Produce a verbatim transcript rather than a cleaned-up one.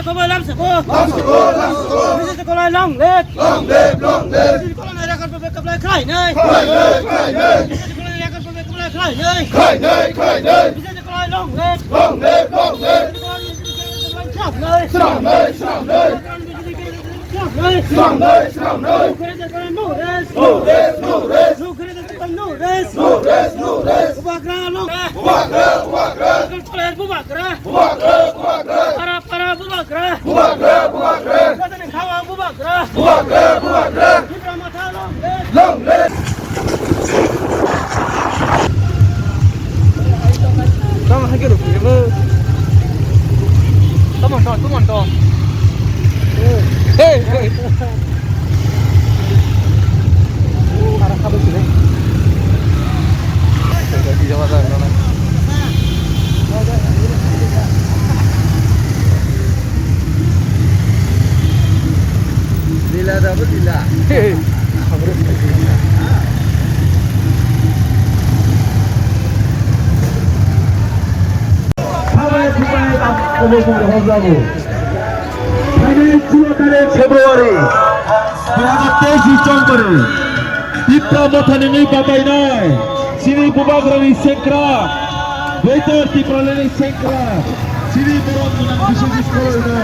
Kobai lamsako. Lamsako, lamsako. Bising kolai long live. Long live, long live. Bising kolai record pabe kaplai khlai nai. Khlai nai, khlai nai. Bising kolai record pabe kaplai khlai nai. Khlai nai, khlai nai. Bising kolai long live. Long live, long live. Bising kolai long live. Swnam nai, swnam nai. Swnam nai, swnam nai. Swnam nai, swnam nai. No rest, no rest. No rest, no rest. No rest, no rest. Bubagra long. Bubagra, bubagra. Bubagra, bubagra. Bubagra, bubagra. Para, para, bubagra. Bubagra, bubagra. Jatani khawang bubagra. Bubagra, bubagra. Tipra Motha long live. Long live. Tamo hai khe rukhi bo. Tamo to, tamo to. Hey, hey. Lila da bo lila. Sabai subai tam obo mung hor jago. Phaiwi chulo tarik February dui hazar teis ni chongkori Tipra Mothani nwi babainai chini bubagrani sengkrak, Greater Tipralandni sengkrak, chini borok gwnang Biswajit Koroino.